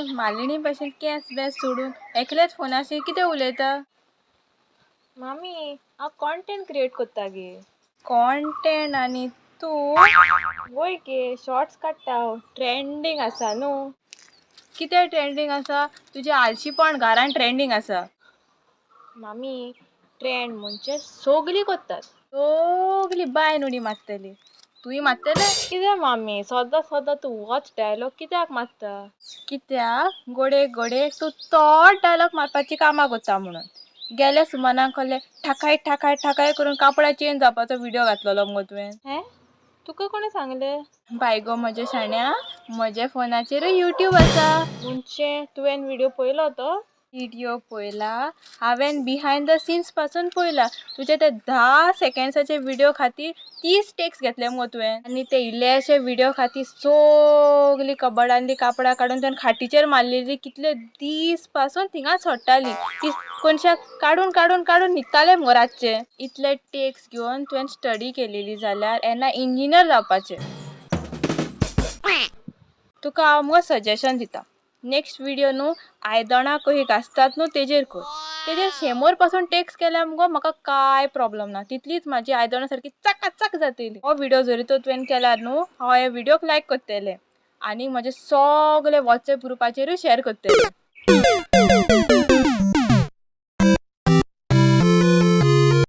कितें मालिणी भाशेन केंस बेस सोडून एकलेच फोनाशी कितें उलयता? मामी, हांव कॉन्टेंट क्रिएट कोत्ता गे. कॉन्टेंट आनी तूं? वय गे, शॉर्ट्स काडटा हांव, ट्रेंडींग आसा न्हू. कितें ट्रेंडींग आसा? तुजें आळशीपण घरान ट्रेंडींग आसा. मामी, ट्रेंड म्हणजे सोगलीं कोत्तात. सोगली बांयन उडी मारतली. तूंय मारतलें? कितें मामी, सदां सदां तूं होच डायलॉग कित्याक मारता? कित्याक गोडे गोडे तूं तोच डायलॉग मारपाची कामां कोत्ता म्हणून. गेल्या सुमनाक कहलें ठाकाय ठाकाय ठाकाय करून कापडां चेंज जावपाचो व्हिडियो घातलेलो मुगो तुवें. हें, तुका कोणें सांगलें? बाय गो म्हज्या शाण्या, म्हज्या फोनाचेरूय युट्यूब आसा. म्हणजे तुवें व्हिडियो पळयलो तो? व्हिडियो पळयला हांवें, बिहायंड the since पासून पळयला. तुजे ते 10 सेकंड्साचे व्हिडियो खातीर 30 टेक्स घेतले मुगो तुवें. आनी ते इल्लेशे व्हिडियो खातीर सोगली कबडांतली कापडां काडून तुवें खाटीचेर मारलेली, कितले दीस पासून थिंगाच सोडटाली ती. कोनशाक काडून काडून काडून न्हिदताले मुगो रातचे. इतले टेक्स घेवन तुवें स्टडी केलेली जाल्यार येन्ना इंजिनियर जावपाचें. तुका हांव मुगो सजेशन दिता, नेक्स्ट व्हिडियो न्हू आयदनां कहीं घासतात न्हू तेजेर कर. तेजेर 100 पासून टेक्स केल्यार मुगो म्हाका कांय प्रॉब्लम ना, तितलीच म्हाजी आयदनां सारकी चकाचक जातली. हो व्हिडियो जरी तर तुवें केल्यार न्हू, हांव ह्या व्हिडियोक लायक करतलें आनी म्हजे सगळे वॉट्सएप ग्रुपाचेरूय शेअर करतलें.